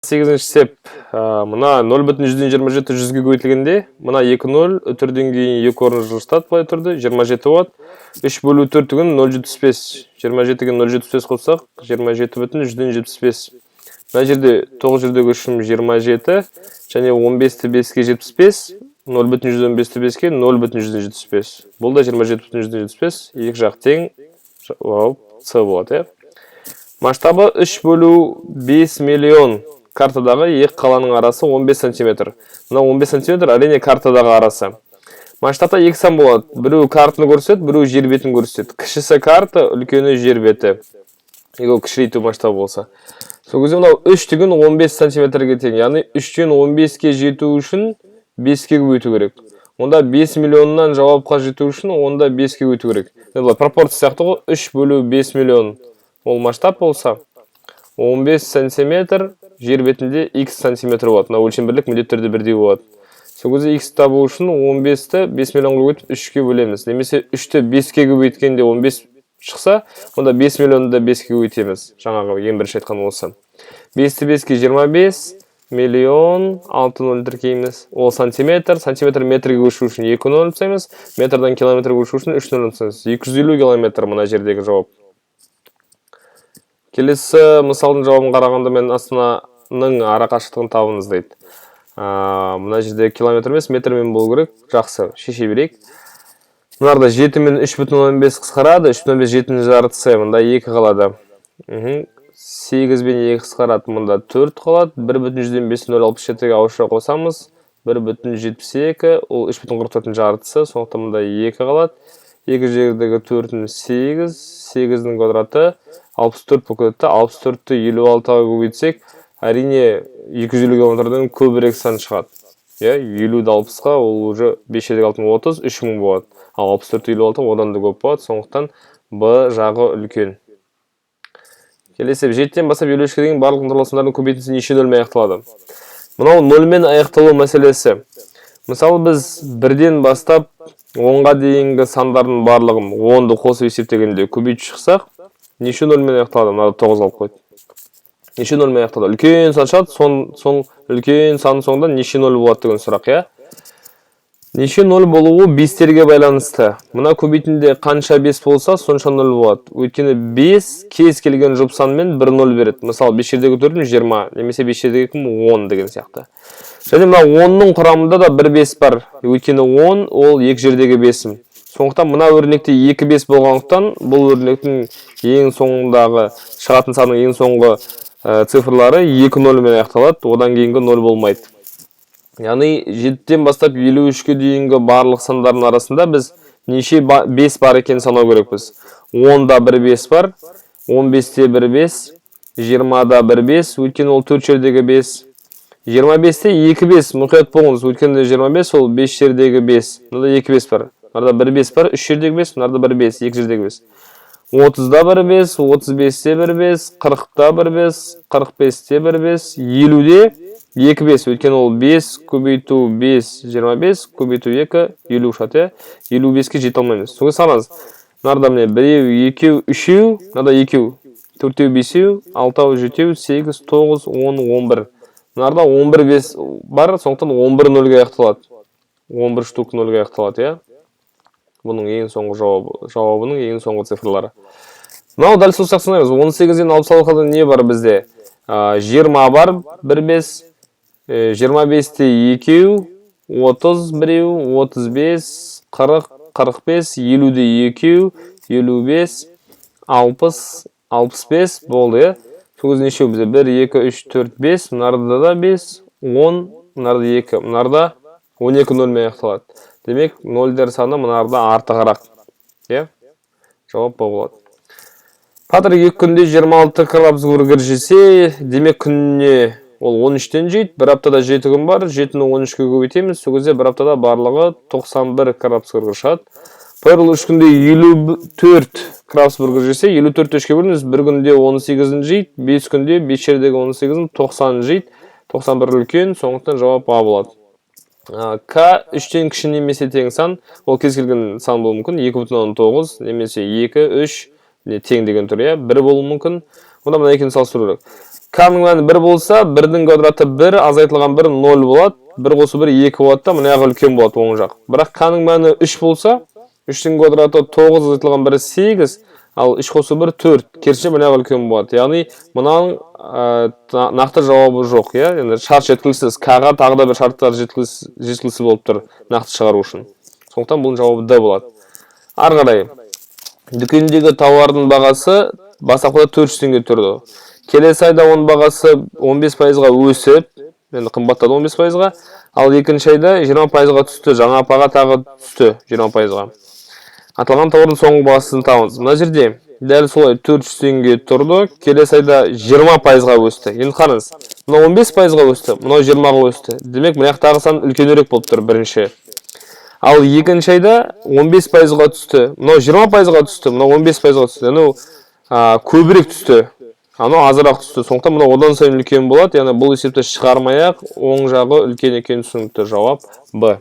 Сегізінші есеп. Мына 0,27 жүзге көбейтілгенде, мына екі нөл үтірден кейін екі орын жылжытады, былай түрде 27 болады. 3 бөлу 4 деген 0,75. 27-ге 0,75 қоссақ, 27,75. Мына жерде 9 жердегі үшім 27 және 15-ті 5-ке 75, 0,15-ті 5-ке 0,75. Бұл да 27,75, екі жақ тең, жауап С болады, иә. Масштабы 3 бөлу 5 миллион. Картадағы екі қаланың арасы 15 сантиметр. Мына 15 сантиметр, әрине, картадағы арасы. Масштабта екі сан болады. Біреуі картаны көрсетеді, біреуі жер бетін көрсетеді. Кішісі карта, үлкені жер беті. Егер кішірейту масштабы болса. Сол кезде мынау 3 деген 15 сантиметрге тең. Яғни 3-тен 15-ке жету үшін 5-ке көбейту керек. Онда 5 миллионнан жауапқа жету үшін онда 5-ке көбейту керек. Енді былай пропорция сияқты ғой. 3 бөлу 5 миллион ол масштаб болса, 15 сантиметр жер бетінде x сантиметр болады. Мына өлшем бірлік міндетті түрде бірдей болады. Сол кезде x табу үшін 15-ті 5 миллионға көбейтіп 3-ке бөлеміз. Немесе 3-ті 5-ке көбейткенде 15 шықса, онда 5 миллионды 5-ке көбейтеміз. Жаңағы ең бірінші айтқан осы. 5-ті 5-ке 25 миллион, 6 нөл тіркейміз. Ол сантиметр, сантиметр метрге көшу үшін 2 нөл тастаймыз, метрдан километрге көшу үшін 3 нөл тастаймыз. 250 километр мына жердегі жауап. Келесі мысалдың жауабын қарағанда, мен Астананың ара қашықтығын табыңыз дейді. Мына жерде километр емес, метрмен болу керек. Жақсы, шеше берейік. Мынарда 7 мен 3,5 қысқарады, 3,5 жетінің жартысы, мында 2 қалады. 8 бен 2 қысқарады, мында 4 қалады. 1,5 0,67-ге ауызша қосамыз. 1,72, ол 3,44-тің жартысы, сондықтан мында 2 қалады. Екі жердегі 4-ін 8, 8-дің квадраты 64 болып кетеді. 64-ті 56-ға көбейтсек, әрине, 250 километрден көбірек сан шығады, иә. 50-ді 60-қа, ол уже 5 жердегі алтын 30, 3000 болады. Ал 64 56 одан да көп болады, сондықтан Б жағы үлкен. Келесі: 7-ден бастап 53-ке дейін барлық натурал сандардың көбейтіндісі неше нөлмен аяқталады? Мынау нөлмен аяқталу мәселесі. Мысалы, біз 1-ден бастап 10-ға дейінгі сандардың барлығын 10-ды қосып есептегенде, көбейтіп шықсақ, неше нөлмен аяқталады? Мынада 9 қалып қойды. Неше нөлмен аяқталады? Үлкен сан шығады. Сон үлкен санның соңында неше нөл болады деген сұрақ, иә. Неше нөл болуы бестерге байланысты. Мына көбейтінде қанша бес болса, сонша нөл болады. Өйткені бес кез келген жұп санмен бір нөл береді. Мысалы, бес жердегі төртім 20 немесе бес жердегі екім 10 деген сияқты. Және мына 10-ның құрамында да бір бес бар, өйткені 10 ол екі жердегі бесім. Сондықтан мына өрнекте екі бес болғандықтан, бұл өрнектің ең соңындағы шығатын санның ең соңғы цифрлары екі нөлмен аяқталады, одан кейінгі нөл болмайды. Яғни 7-ден бастап 53-ке дейінгі барлық сандардың арасында біз неше бес бар екенін санау керекпіз. 10-да бір бес бар, 15-те бір бес, 20-да бір бес, өйткені ол төрт жердегі бес. 25-те екі бес, мұқият болыңыз, өйткені 25 ол бес жердегі бес. Мынада екі бес бар. Мынада бір бес бар, үш жердегі бес, мынада бір бес, екі жердегі бес. 30-да бір бес, 35-те бір бес, 40-та бір бес, 45-те бір бес, 50-де екі бес, өйткені ол 5 көбейту 5, 25, көбейту 2, 50 шығады, иә. 55-ке жете алмаймыз. Соны санаңыз. Мынарда міне біреу, екеу, үшеу, мынада екеу, төртеу, бесеу, алтау, жетеу, сегіз, тоғыз, 10, 11. Мынарда 11 бес бар, сондықтан 11 нөлге аяқталады. 11 штук нөлге аяқталады, иә. Бұның ең соңғы жауабы, жауабының ең соңғы цифрлары. Мынау дәл сол сияқты санаймыз. 18-ден 66-ға не бар бізде? 20 бар, 1 5, 25-те екеу, 30 біреу, 35, 40, 45, 50-де екеу, 55, 60, 65 болды, иә. Сол кезде нешеу бізде? 1, 2, 3, 4, 5, мынарда да 5, 10, мынарда 2, мынарда 12 нөлмен аяқталады. Демек, нөлдер саны мынарда артығырақ. Иә? Жауап Б болады. Патрик екі күнде 26 крабсбургер жесе, демек, күніне ол 13-тен жейді. Бір аптада 7 күн бар, 7-ні 13-ке көбейтеміз. Сол кезде бір аптада барлығы 91 крабсбургер шығады. Перл 3 күнде 54 крабсбургер жесе, 54 3-ке бөліңіз, бір күнде 18-ін жейді, 5 күнде 5 жердегі 18-ін 90 жейді. 91 үлкен, сондықтан жауап А болады. К 3-тен кіші немесе тең сан, ол кез келген сан болуы мүмкін, 2,9 немесе 2, 3 не тең деген түр, иә, 1 болуы мүмкін. Онда мына екеуін салыстыру керек. К-ның мәні 1 болса, 1-дің квадраты 1 азайтылған 1 0 болады. 1 қосу 1 2 болады да, мына жағы үлкен болады, оң жақ. Бірақ К-ның мәні 3 болса, 3-тің квадраты 9 азайтылған 1 8, ал 3 қосу 1 4. Керісінше, мына жағы үлкен болады. Яғни мынаның нақты жауабы жоқ, иә? Енді шарт жеткіліксіз. К-ға тағы да бір шарттар жеткіліксіз болып тұр нақты шығару үшін. Сондықтан бұның жауабы Д болады. Ары қарай. Дүкендегі тауардың бағасы бастапқыда 400 теңге тұрды. Келесі айда оның бағасы 15%-ға өсіп, енді қымбаттады 15%-ға, ал екінші айда 20%-ға түсті, жаңа баға тағы түсті 20%-ға. Аталған тауардың соңғы бағасын табыңыз. Мына жерде дәл солай 400 теңге тұрды, келесі айда 20%-ға өсті. Енді қараңыз, мынау 15%-ға өсті, мынау 20-ға өсті. Демек, мына жақтағы сан үлкенірек болып тұр бірінші. Ал екінші айда 15%-ға түсті. Мынау 20%-ға түсті, мынау 15%-ға түсті. Яғни көбірек түсті. Анау азырақ түсті. Сондықтан мынау одан сайын үлкен болады. Яғни бұл есепті шығармай ақ оң жағы үлкен екені түсінікті. Жауап Б.